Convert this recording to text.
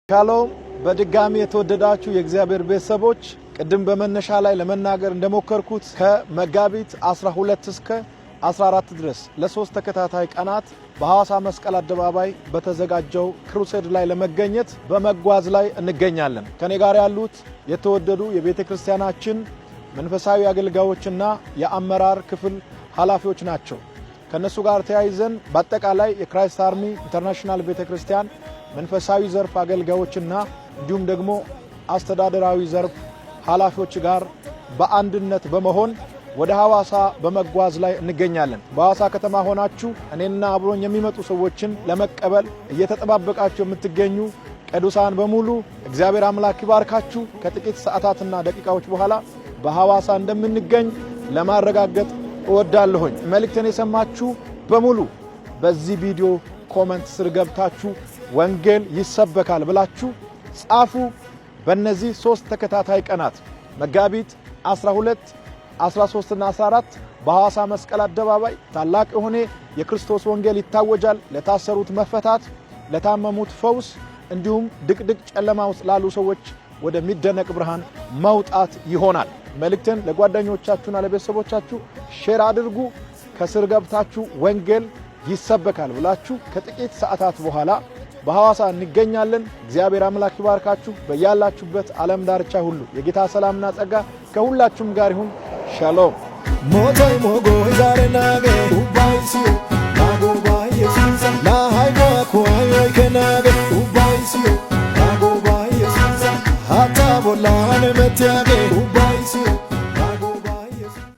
ሻሎም። በድጋሚ የተወደዳችሁ የእግዚአብሔር ቤተሰቦች፣ ቅድም በመነሻ ላይ ለመናገር እንደሞከርኩት ከመጋቢት 12 እስከ 14 ድረስ ለ3 ተከታታይ ቀናት በሐዋሳ መስቀል አደባባይ በተዘጋጀው crusade ላይ ለመገኘት በመጓዝ ላይ እንገኛለን። ከኔ ጋር ያሉት የተወደዱ የቤተ ክርስቲያናችን መንፈሳዊ አገልጋዮችና የአመራር ክፍል ኃላፊዎች ናቸው። ከእነሱ ጋር ተያይዘን በአጠቃላይ የ Christ Army International ቤተ ክርስቲያን መንፈሳዊ ዘርፍ አገልጋዮችና እንዲሁም ደግሞ አስተዳደራዊ ዘርፍ ኃላፊዎች ጋር በአንድነት በመሆን ወደ ሐዋሳ በመጓዝ ላይ እንገኛለን። በሐዋሳ ከተማ ሆናችሁ እኔና አብሮኝ የሚመጡ ሰዎችን ለመቀበል እየተጠባበቃችሁ የምትገኙ ቅዱሳን በሙሉ እግዚአብሔር አምላክ ይባርካችሁ። ከጥቂት ሰዓታትና ደቂቃዎች በኋላ በሐዋሳ እንደምንገኝ ለማረጋገጥ እወዳለሁኝ። መልእክትን የሰማችሁ በሙሉ በዚህ ቪዲዮ comment ስር ገብታችሁ ወንጌል ይሰበካል ብላችሁ ጻፉ። በእነዚህ 3 ተከታታይ ቀናት መጋቢት 12፣ 13 እና 14 በሐዋሳ መስቀል አደባባይ ታላቅ የሆነ የክርስቶስ ወንጌል ይታወጃል። ለታሰሩት መፈታት፣ ለታመሙት ፈውስ፣ እንዲሁም ድቅድቅ ጨለማ ውስጥ ላሉ ሰዎች ወደሚደነቅ ብርሃን መውጣት ይሆናል። መልእክትን ለጓደኞቻችሁና ለቤተሰቦቻችሁ share አድርጉ። ከስር ገብታችሁ ወንጌል ይሰበካል ብላችሁ ከጥቂት ሰዓታት በኋላ በሐዋሳ እንገኛለን። እግዚአብሔር አምላክ ይባርካችሁ። በያላችሁበት ዓለም ዳርቻ ሁሉ የጌታ ሰላምና ጸጋ ከሁላችሁም ጋር ይሁን። ሻሎም። ሞቶይ ሞጎይ ዛሬን